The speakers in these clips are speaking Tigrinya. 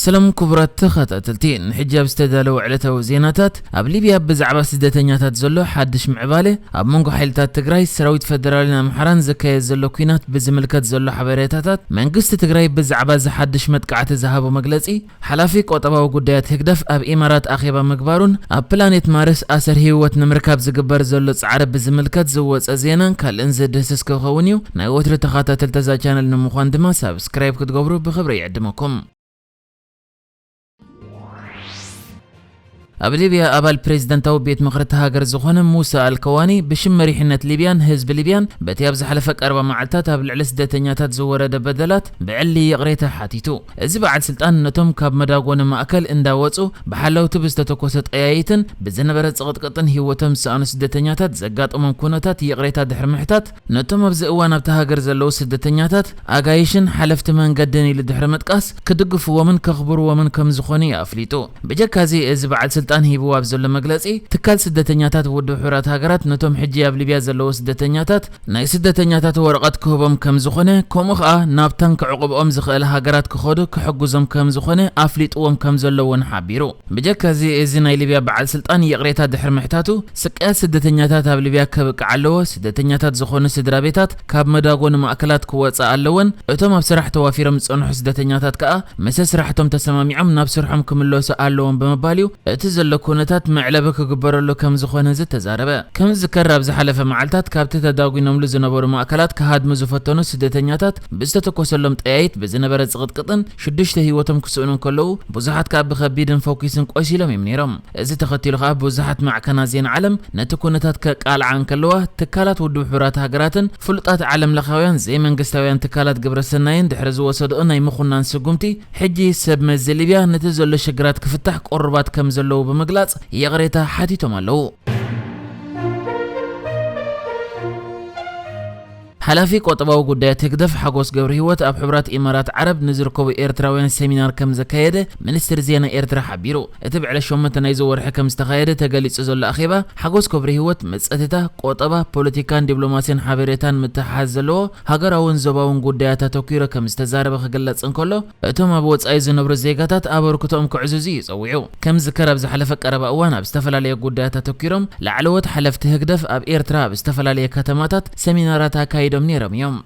ሰላም ክቡራት ተኸታተልቲ፣ ንሕጂ ኣብ ዝተዳለወ ዕለታዊ ዜናታት፣ ኣብ ሊብያ ብዛዕባ ስደተኛታት ዘሎ ሓድሽ ምዕባለ፣ ኣብ መንጎ ሓይልታት ትግራይ፣ ሰራዊት ፈደራልን ኣምሓራን ዝካየድ ዘሎ ኲናት ብዝምልከት ዘሎ ሓበሬታታት፣ መንግስቲ ትግራይ ብዛዕባ እዚ ሓድሽ መጥቃዕቲ ዝሃቦ መግለጺ፣ ሓላፊ ቆጠባዊ ጉዳያት ህግደፍ ኣብ ኢማራት ኣኼባ ምግባሩን ኣብ ፕላኔት ማርስ ኣሰር ህይወት ንምርካብ ዝግበር ዘሎ ጻዕሪ ብዝምልከት ዝወጸ ዜናን ካልእን ዝድህስስ ክኸውን እዩ። ናይ ወትሪ ተኸታተልቲ እዛ ቻነል ንምዃን ድማ ሳብስክራይብ ክትገብሩ ብኽብሪ ይዕድመኩም። ኣብ ሊብያ ኣባል ፕሬዝደንታዊ ቤት ምኽሪ እታ ሃገር ዝኾነ ሙሳ ኣልከዋኒ ብሽም መሪሕነት ሊብያን ህዝቢ ሊብያን በቲ ኣብ ዝሓለፈ ቀረባ መዓልታት ኣብ ልዕሊ ስደተኛታት ዝወረደ በደላት ብዕሊ ይቕሬታ ሓቲቱ። እዚ በዓል ስልጣን ነቶም ካብ መዳጎኒ ማእከል እንዳወጹ ብሓለውቲ ብዝተተኮሰ ጠያይትን ብዝነበረ ጽቕጥቅጥን ህይወቶም ዝሰኣኑ ስደተኛታት ዘጋጠሞም ኩነታት ይቕሬታ ድሕሪ ምሕታት፣ ነቶም ኣብዚ እዋን ኣብታ ሃገር ዘለዉ ስደተኛታት ኣጋይሽን ሓለፍቲ መንገድን ኢሉ ድሕሪ ምጥቃስ፣ ክድግፍዎምን ከኽብርዎምን ከም ዝኾነ እዩ ኣፍሊጡ። ብጀካዚ፣ እዚ በዓል ስልጣን ሂብዎ ኣብ ዘሎ መግለጺ፣ ትካል ስደተኛታት ውድብ ሕቡራት ሃገራት ነቶም ሕጂ ኣብ ሊብያ ዘለዉ ስደተኛታት ናይ ስደተኛታት ወረቐት ክህቦም ከም ዝኾነ፣ ከምኡ ኸኣ ናብተን ክዕቑብኦም ዝኽእል ሃገራት ክኸዱ ክሕግዞም ከም ዝኾነ ኣፍሊጥዎም ከም ዘሎ እውን ሓቢሩ። ብጀካዚ፣ እዚ ናይ ሊብያ በዓል ስልጣን ይቕሬታ ድሕሪ ምሕታቱ፣ ስቅያት ስደተኛታት ኣብ ሊብያ ከብቅዕ ኣለዎ፣ ስደተኛታት ዝኾኑ ስድራ ቤታት ካብ መዳጎኒ ማእከላት ክወጻ ኣለወን፣ እቶም ኣብ ስራሕ ተዋፊሮም ዝጸንሑ ስደተኛታት ከኣ ምስ ስራሕቶም ተሰማሚዖም ናብ ስርሖም ክምለሱ ኣለዎም ብምባል እዩ እቲ ዘሎ ኩነታት መዕለቢ ክግበረሉ ከም ዝኾነ ዝተዛረበ። ከም ዝዝከር፣ ኣብ ዝሓለፈ መዓልታት ካብቲ ተዳጒኖምሉ ዝነበሩ ማእከላት ክሃድሙ ዝፈተኑ ስደተኛታት ብዝተተኮሰሎም ጠያይት ብዝነበረ ጽቕጥቅጥን ሽዱሽተ ህይወቶም ክስእኑ እንከለዉ፣ ብዙሓት ከኣ ብኸቢድን ፈኲስን ቆሲሎም እዮም ነይሮም። እዚ ተኸቲሉ ከኣ ብዙሓት ማዕከናት ዜና ዓለም ነቲ ኩነታት ከቃልዓ እንከለዋ፣ ትካላት ውድብ ሕቡራት ሃገራትን ፍሉጣት ዓለም ለኻውያን ዘይመንግስታውያን ትካላት ግብረ ሰናይን ድሕሪ ዝወሰድኦ ናይ ምኹናን ስጉምቲ፣ ሕጂ ሰብ መዚ ሊብያ ነቲ ዘሎ ሽግራት ክፍታሕ ቅሩባት ከም ዘለዉ ብምግላጽ ይቕሬታ ሓቲቶም ኣለዉ። ሓላፊ ቆጠባዊ ጉዳያት ህግደፍ ሓጎስ ገብረህይወት ኣብ ሕቡራት ኢማራት ዓረብ ንዝርከቡ ኤርትራውያን ሰሚናር ከም ዘካየደ ሚኒስትሪ ዜና ኤርትራ ሓቢሩ። እቲ ብዕለት ሸሞንተ ናይዚ ወርሒ ከም ዝተኻየደ ተገሊጹ ዘሎ ኣኼባ፣ ሓጎስ ገብረህይወት መጸትታ፣ ቆጠባ፣ ፖለቲካን ዲፕሎማሲን ሓበሬታን ምትሕሓዝ ዘለዎ ሃገራውን ዞባውን ጉዳያት ኣተኲሩ ከም ዝተዛረበ ክግለጽ እንከሎ፣ እቶም ኣብ ወጻኢ ዝነብሩ ዜጋታት ኣበርክቶኦም ክዕዝዙ እዩ ጸዊዑ። ከም ዝዝከር፣ ኣብ ዝሓለፈ ቀረባ እዋን ኣብ ዝተፈላለየ ጉዳያት ኣተኲሮም ላዕለዎት ሓለፍቲ ህግደፍ ኣብ ኤርትራ ኣብ ዝተፈላለየ ከተማታት ሰሚናራት ኣካይዶም ነይሮም እዮም።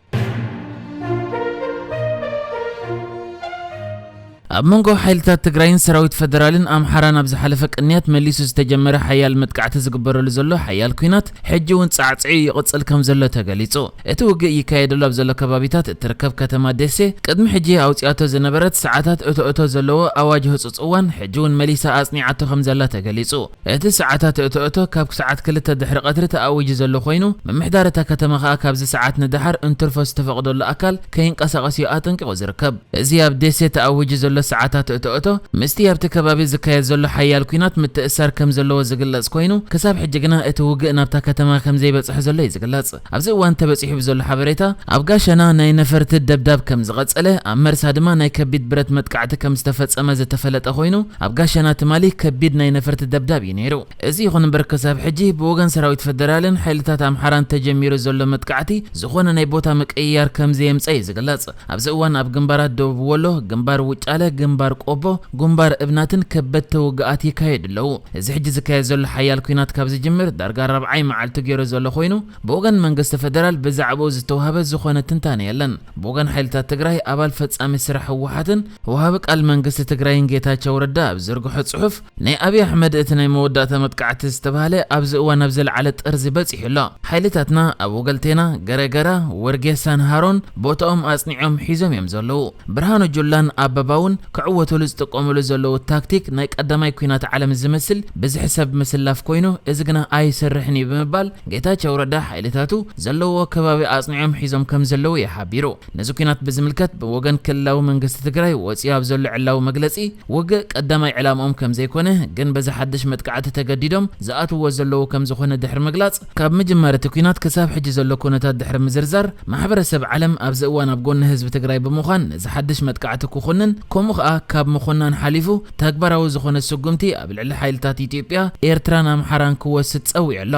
ኣብ መንጎ ሓይልታት ትግራይን ሰራዊት ፈደራልን ኣምሓራን ኣብ ዝሓለፈ ቅንያት መሊሱ ዝተጀመረ ሓያል መጥቃዕቲ ዝግበረሉ ዘሎ ሓያል ኲናት ሕጂ እውን ጻዕጺዑ ይቕጽል ከም ዘሎ ተገሊጹ። እቲ ውግእ ይካየደሉ ኣብ ዘሎ ከባቢታት እትርከብ ከተማ ደሴ፣ ቅድሚ ሕጂ ኣውጺኣቶ ዝነበረት ሰዓታት እቶ እቶ ዘለዎ ኣዋጅ ህጹጽ እዋን፣ ሕጂ እውን መሊሳ ኣጽኒዓቶ ከም ዘላ ተገሊጹ። እቲ ሰዓታት እቶ እቶ ካብ ሰዓት ክልተ ድሕሪ ቀትሪ ተኣዊጁ ዘሎ ኮይኑ፣ ምምሕዳር እታ ከተማ ከኣ ካብዚ ሰዓት ንደሓር እንትርፎ ዝተፈቕደሉ ኣካል ከይንቀሳቐስ እዩ ኣጠንቂቑ ዝርከብ። እዚ ኣብ ደሴ ተኣዊጁ ዘሎ ሰዓታት እቶ እቶ፣ ምስቲ ኣብቲ ከባቢ ዝካየድ ዘሎ ሓያል ኲናት ምትእሳር ከም ዘለዎ ዝግለጽ ኮይኑ፣ ክሳብ ሕጂ ግና እቲ ውግእ ናብታ ከተማ ከም ዘይበጽሐ ዘሎ እዩ ዝግለጽ። ኣብዚ እዋን ተበጺሑ ብዘሎ ሓበሬታ፣ ኣብ ጋሸና ናይ ነፈርቲ ደብዳብ ከም ዝቐጸለ፣ ኣብ መርሳ ድማ ናይ ከቢድ ብረት መጥቃዕቲ ከም ዝተፈጸመ ዝተፈለጠ ኮይኑ፣ ኣብ ጋሸና ትማሊ ከቢድ ናይ ነፈርቲ ደብዳብ እዩ ነይሩ። እዚ ይኹን እምበር፣ ክሳብ ሕጂ ብወገን ሰራዊት ፈደራልን ሓይልታት ኣምሓራን ተጀሚሩ ዘሎ መጥቃዕቲ ዝኾነ ናይ ቦታ ምቅይያር ከም ዘየምጸ እዩ ዝግለጽ። ኣብዚ እዋን ኣብ ግንባራት ደቡብ ወሎ፣ ግንባር ውጫለ፣ ግንባር ቆቦ፣ ግንባር እብናትን ከበድቲ ውግኣት ይካየዱ ኣለዉ። እዚ ሕጂ ዝካየድ ዘሎ ሓያል ኲናት ካብ ዝጅምር ዳርጋ ራብዓይ መዓልቲ ገይሩ ዘሎ ኮይኑ፣ ብወገን መንግስቲ ፈደራል ብዛዕባኡ ዝተዋህበ ዝኾነ ትንታነ የለን። ብወገን ሓይልታት ትግራይ፣ ኣባል ፈጻሚ ስራሕ ህወሓትን ወሃቢ ቃል መንግስቲ ትግራይን ጌታቸው ረዳ ኣብ ዝርግሖ ጽሑፍ፣ ናይ ኣብይ ኣሕመድ እቲ ናይ መወዳእታ መጥቃዕቲ ዝተባህለ ኣብዚ እዋን ኣብ ዝለዓለ ጥርዚ በጺሑ ኣሎ። ሓይልታትና ኣብ ወገልቴና፣ ገረገራ፣ ወርጌሳን ሃሮን ቦታኦም ኣጽኒዖም ሒዞም እዮም ዘለዉ። ብርሃኑ ጁላን ኣበባውን ክዕወቱሉ ዝጥቀሙሉ ዘለዉ ታክቲክ ናይ ቀዳማይ ኲናት ዓለም ዝመስል ብዝሒ ሰብ ምስላፍ ኮይኑ፣ እዚ ግና ኣይሰርሕን እዩ ብምባል ጌታቸው ረዳ ሓይልታቱ ዘለዎ ከባቢ ኣጽኒዖም ሒዞም ከም ዘለዉ እዩ ሓቢሩ። ነዚ ኲናት ብዝምልከት ብወገን ክልላዊ መንግስቲ ትግራይ ወፂኡ ኣብ ዘሎ ዕላዊ መግለፂ፣ ውግእ ቀዳማይ ዕላምኦም ከም ዘይኮነ፣ ግን በዚ ሓድሽ መጥቃዕቲ ተገዲዶም ዝኣትዎ ዘለዉ ከም ዝኾነ ድሕሪ ምግላፅ፣ ካብ ምጅማር እቲ ኲናት ክሳብ ሕጂ ዘሎ ኩነታት ድሕሪ ምዝርዛር፣ ማሕበረሰብ ዓለም ኣብዚ እዋን ኣብ ጎኒ ህዝቢ ትግራይ ብምዃን ነዚ ሓድሽ መጥቃዕቲ ክኹንን፣ ከምኡ ኸኣ ካብ ምኹናን ሓሊፉ ተግባራዊ ዝኾነ ስጉምቲ ኣብ ልዕሊ ሓይልታት ኢትዮጵያ፣ ኤርትራን ኣምሓራን ክወስድ ጸዊዑ ኣሎ።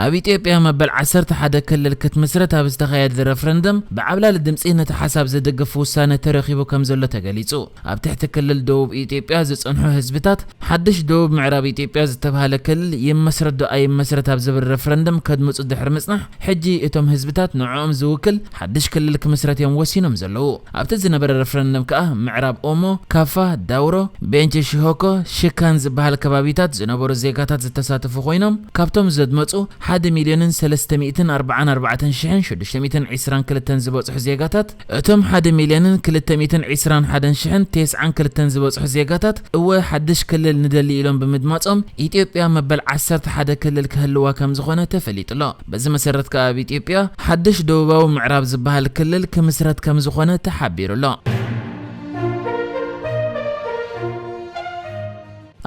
ኣብ ኢትዮጵያ መበል ዓሰርተ ሓደ ክልል ክትምስረት ኣብ ዝተኻየደ ረፍረንደም ብዓብላሊ ድምፂ ነቲ ሓሳብ ዝድግፍ ውሳነ ተረኺቡ ከም ዘሎ ተገሊጹ። ኣብ ትሕቲ ክልል ደቡብ ኢትዮጵያ ዝጸንሑ ህዝብታት ሓድሽ ደቡብ ምዕራብ ኢትዮጵያ ዝተባህለ ክልል ይመስረት ዶ ኣይመስረት ኣብ ዝብል ረፍረንደም ከድምጹ ድሕሪ ምጽናሕ፣ ሕጂ እቶም ህዝብታት ንዕኦም ዝውክል ሓድሽ ክልል ክምስረት እዮም ወሲኖም ዘለዉ። ኣብቲ ዝነበረ ረፍረንደም ከኣ ምዕራብ ኦሞ፣ ካፋ፣ ዳውሮ፣ ቤንች ሽሆኮ፣ ሽካን ዝበሃል ከባቢታት ዝነበሩ ዜጋታት ዝተሳተፉ ኮይኖም፣ ካብቶም ዘድመጹ ሓደ ሚልዮንን ሰለስተ ሚእትን ኣርባዓን ኣርባዕተን ሽሕን ሽዱሽተ ሚእትን ዕስራን ክልተን ዝበጽሑ ዜጋታት፣ እቶም ሓደ ሚልዮንን ክልተ ሚእትን ዕስራን ሓደን ሽሕን ተስዓን ክልተን ዝበጽሑ ዜጋታት እወ ሓድሽ ክልል ንደሊ ኢሎም ብምድማጾም፣ ኢትዮጵያ መበል ዓሰርተ ሓደ ክልል ክህልዋ ከም ዝኾነ ተፈሊጡ ኣሎ። በዚ መሰረት ከኣ ኣብ ኢትዮጵያ ሓድሽ ደቡባዊ ምዕራብ ዝበሃል ክልል ክምስረት ከም ዝኾነ ተሓቢሩ ኣሎ።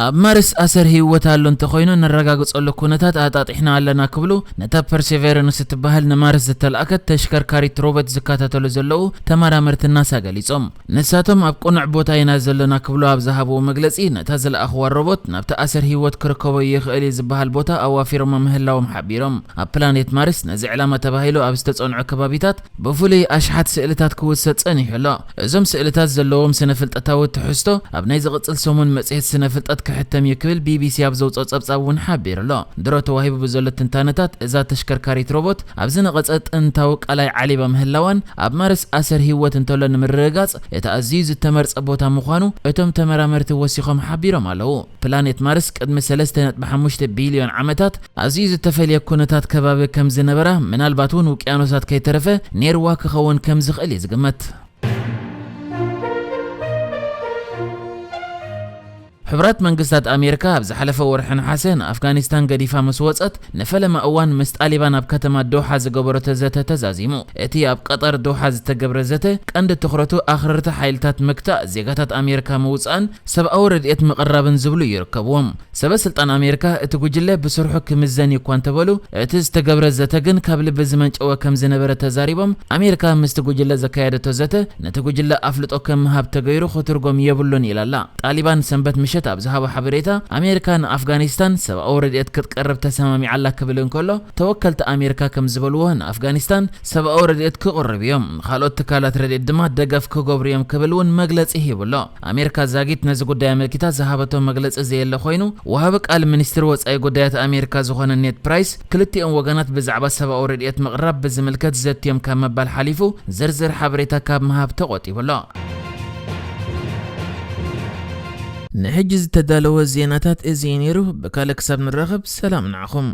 ኣብ ማርስ ኣሰር ህይወት ኣሎ እንተኾይኑ፣ ነረጋግጸሉ ኩነታት ኣጣጢሕና ኣለና ክብሉ ነታ ፐርሴቨረንስ እትበሃል ንማርስ ዝተላእከት ተሽከርካሪት ሮቦት ዝከታተሉ ዘለዉ ተመራመርቲ ናሳ ገሊጾም። ንሳቶም ኣብ ቅኑዕ ቦታ ኢና ዘለና ክብሉ ኣብ ዝሃብዎ መግለጺ፣ ነታ ዝለኣኽዋ ሮቦት ናብቲ ኣሰር ህይወት ክርከቦ ይኽእል እዩ ዝበሃል ቦታ ኣዋፊሮማ ምህላዎም ሓቢሮም። ኣብ ፕላኔት ማርስ ነዚ ዕላማ ተባሂሉ ኣብ ዝተጸንዑ ከባቢታት ብፍሉይ ኣሽሓት ስእልታት ክውሰድ ጸኒሑ ኣሎ። እዞም ስእልታት ዘለዎም ስነ-ፍልጠታዊ ትሕዝቶ ኣብ ናይ ዝቕጽል ሰሙን መጽሔት ስነ-ፍልጠት ክሕተም እዩ ክብል ቢቢሲ ኣብ ዘውጽኦ ጸብጻብ እውን ሓቢሩ ኣሎ። ድሮ ተዋሂቡ ብዘሎ ትንታነታት፣ እዛ ተሽከርካሪት ሮቦት ኣብ ዝነቐጸ ጥንታዊ ቀላይ ዓሊባ ምህላዋን ኣብ ማርስ ኣሰር ህይወት እንተሎ ንምርግጋጽ እቲ ኣዝዩ ዝተመርጸ ቦታ ምዃኑ እቶም ተመራመርቲ ወሲኾም ሓቢሮም ኣለዉ። ፕላኔት ማርስ ቅድሚ ሰለስተ ነጥቢ ሓሙሽተ ቢልዮን ዓመታት ኣዝዩ ዝተፈልየ ኩነታት ከባቢ ከም ዝነበራ፣ ምናልባት እውን ውቅያኖሳት ከይተረፈ ኔርዋ ክኸውን ከም ዝኽእል እዩ ዝግመት። ሕቡራት መንግስታት ኣሜሪካ ኣብ ዝሓለፈ ወርሒ ነሓሰ ንኣፍጋኒስታን ገዲፋ ምስ ወጸት፣ ንፈለማ እዋን ምስ ጣሊባን ኣብ ከተማ ዶሓ ዝገበረቶ ዘተ ተዛዚሙ። እቲ ኣብ ቀጠር ዶሓ ዝተገብረ ዘተ ቀንዲ ትኹረቱ ኣኽረርቲ ሓይልታት ምክታእ፣ ዜጋታት ኣሜሪካ ምውጻእን ሰብኣዊ ረድኤት ምቕራብን ዝብሉ ይርከብዎም። ሰበ ስልጣን ኣሜሪካ እቲ ጉጅለ ብስርሑ ክምዘን እዩ እኳ እንተበሉ፣ እቲ ዝተገብረ ዘተ ግን ካብ ልቢ ዝመንጨወ ከም ዝነበረ ተዛሪቦም፣ ኣሜሪካ ምስቲ ጉጅለ ዘካየደቶ ዘተ ነቲ ጉጅለ ኣፍልጦ ከም ምሃብ ተገይሩ ክትርጎም የብሉን ኢላ ኣላ። ጣሊባን ሰንበት ምሸት ኣብ ዝሃቦ ሓበሬታ፣ ኣሜሪካ ንኣፍጋኒስታን ሰብኣዊ ረድኤት ክትቀርብ ተሰማሚዓ ኣላ ክብል እንከሎ፣ ተወከልቲ ኣሜሪካ ከም ዝበልዎ፣ ንኣፍጋኒስታን ሰብኣዊ ረድኤት ክቕርብ እዮም፣ ንኻልኦት ትካላት ረድኤት ድማ ደገፍ ክገብሩ እዮም ክብል እውን መግለጺ ሂቡ ኣሎ። ኣሜሪካ ዛጊት ነዚ ጉዳይ ኣመልኪታ ዝሃበቶ መግለጺ ዘየለ ኮይኑ፣ ወሃቢ ቃል ሚኒስትሪ ወጻኢ ጉዳያት ኣሜሪካ ዝኾነ ኔድ ፕራይስ፣ ክልቲኦም ወገናት ብዛዕባ ሰብኣዊ ረድኤት ምቕራብ ብዝምልከት ዘትዮም ካብ ምባል ሓሊፉ ዝርዝር ሓበሬታ ካብ ምሃብ ተቖጢቡ ኣሎ። ንሕጂ ዝተዳለወ ዜናታት እዚ እዩ ነይሩ። ብካልእ ክሳብ ንራኸብ፣ ሰላም ንዓኹም።